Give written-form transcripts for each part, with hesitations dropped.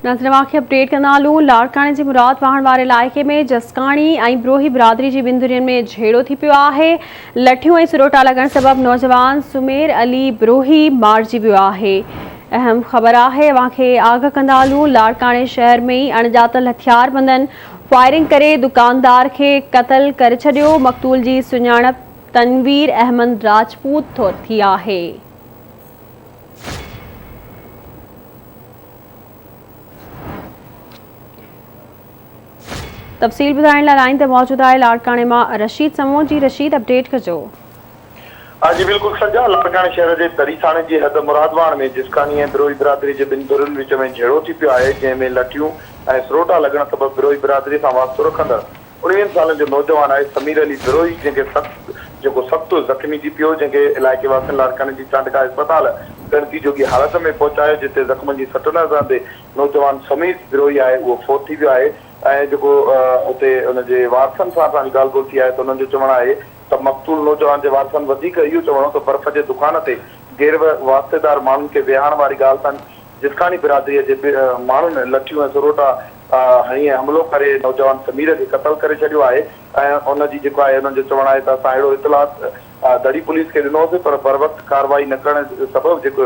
ناظرين اوهان کي اپڊيٽ ڪندا هلون لاڙڪاڻي جي مراد واهڻ واري علائقي ۾ جسڪاڻي ۽ بروهي برادري جي ٻن ڌرين ۾ جهيڙو ٿي پيو آهي لٺيون ۽ سروٽا لڳڻ سبب نوجوان سمير علي بروهي مارجي ويو آهي اهم خبر آهي اوهان کي آگاهه ڪندا هلون لاڙڪاڻي شهر ۾ ئي اڻڄاتل هٿياربندن فائرنگ ڪري دڪاندار کي قتل ڪري ڇڏيو مقتول جي سڃاڻپ تنوير احمد راجپوت طور ٿي آهي. تفصيل ٻڌائڻ لاء لائين تي موجود آهي لاڙڪاڻي مان رشيد سمون جي رشيد اپڊيٽ ڪجو. ها جي بلڪل سجا لاڙڪاڻي شهر جي تري ٿاڻي جي حد مرادواڻ ۾ جسڪاني ۽ بروهي برادري جي ٻن ڌرين وچ ۾ جهيڙو ٿي پيو آهي جنهن ۾ لٺيون ۽ سروٽا لڳڻ سبب بروهي برادري سان واسطو رکندڙ اڻويهن سالن جو نوجوان آهي سمير علي بروهي جنهن کي سخت جيڪو سخت زخمي ٿي پيو جنهن کي علائقي واسين لاڙڪاڻي جي چانڊڪا اسپتال ڳڻتي جوڳي حالت ۾ پهچايو جتي زخمن جي سٽ نه سهندي نوجوان سمير بروهي آهي اهو فوت ٿي ويو آهي ۽ جيڪو اتي ان جي وارثن سان اسان جي ڳالهه ٻولهه ٿي آهي ته انهن جو چوڻ آهي ته مقتول نوجوان جي وارثن وڌيڪ اهو چوڻ هو ته برف جي دڪان تي غير واسطيدار ماڻهن کي ويهارڻ واري ڳالهه تان جسڪاڻي برادريء جي ماڻهن لٺيون ۽ سروٽا هڻي ۽ حملو ڪري نوجوان سمير کي قتل ڪري ڇڏيو آهي ۽ ان جي جيڪو آهي انهن جو چوڻ آهي ته اسان اهڙو اطلاع دڙي پوليس کي ڏنو هوسين پر بروقت ڪارروائي نه ڪرڻ سبب جيڪو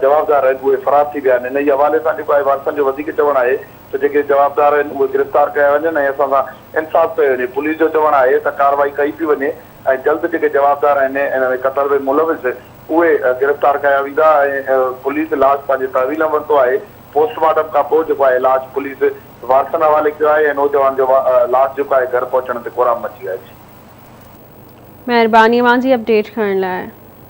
جوابدار آهن اهي فرار ٿي ويا آهن انهي حوالي سان جيڪو آهي وارثن جو وڌيڪ چوڻ آهي ته جيڪي جوابدار آهن اهي گرفتار ڪيا وڃن ۽ اسان سان انصاف ڪيو وڃي پوليس جو چوڻ آهي ته ڪارروائي ڪئي پئي وڃي ۽ جلد جيڪي جوابدار آهن ان ۾ قتل ۾ ملوث اهي گرفتار ڪيا ويندا ۽ پوليس لاش پنهنجي تحويل ۾ ورتو آهي. پوسٽ مارٽم کانپوء جيڪو آهي لاش پوليس وارثن حوالي ڪيو آهي ۽ نوجوان جو لاش جيڪو آهي گهر پهچڻ تي ڪهرام مچي ويو آهي. مهرباني اوهان جي اپڊيٽ ڪرڻ لاء.